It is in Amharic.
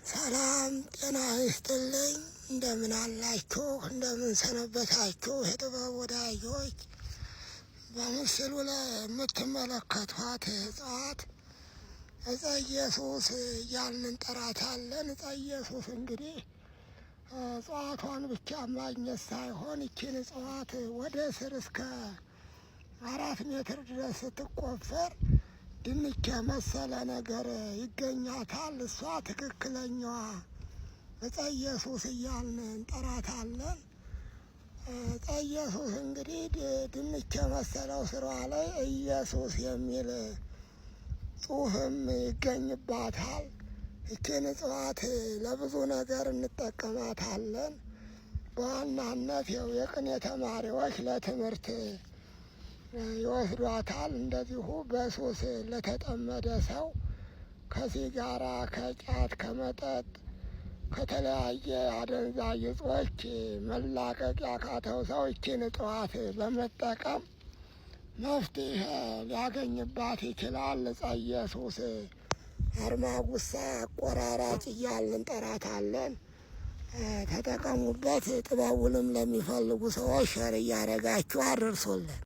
ሰላም ጤና ይስጥልኝ። እንደምን አላችሁ? እንደምን ሰነበታችሁ? የጥበብ ወዳጆች፣ በምስሉ ላይ የምትመለከቷት እጽዋት ዕፀ ኢየሱስ እያልን እንጠራታለን። ዕፀ ኢየሱስ እንግዲህ እጽዋቷን ብቻ ማግኘት ሳይሆን ይችን እጽዋት ወደ ስር እስከ 4 ሜትር ድረስ ስትቆፈር ድንች የመሰለ ነገር ይገኛታል። እሷ ትክክለኛዋ ዕፀ ኢየሱስ እያልን እንጠራታለን። ዕፀ ኢየሱስ እንግዲህ ድንች የመሰለው ስሯ ላይ ኢየሱስ የሚል ጽሑፍም ይገኝባታል። ይችን እጽዋት ለብዙ ነገር እንጠቀማታለን። በዋናነት ያው የቅኔ ተማሪዎች ለትምህርት ይወስዷታል። እንደዚሁ በሱስ ለተጠመደ ሰው ከሲጋራ፣ ከጫት፣ ከመጠጥ፣ ከተለያየ አደንዛዥ እጾች መላቀቅ ያቃተው ሰው ይችን እጽዋት በመጠቀም መፍትሄ ሊያገኝባት ይችላል። ዕፀ ኢየሱስ አርማጉሳ አቆራራጭ እያልን እንጠራታለን። ተጠቀሙበት። ጥበቡንም ለሚፈልጉ ሰዎች share እያደረጋችሁ አድርሱልን።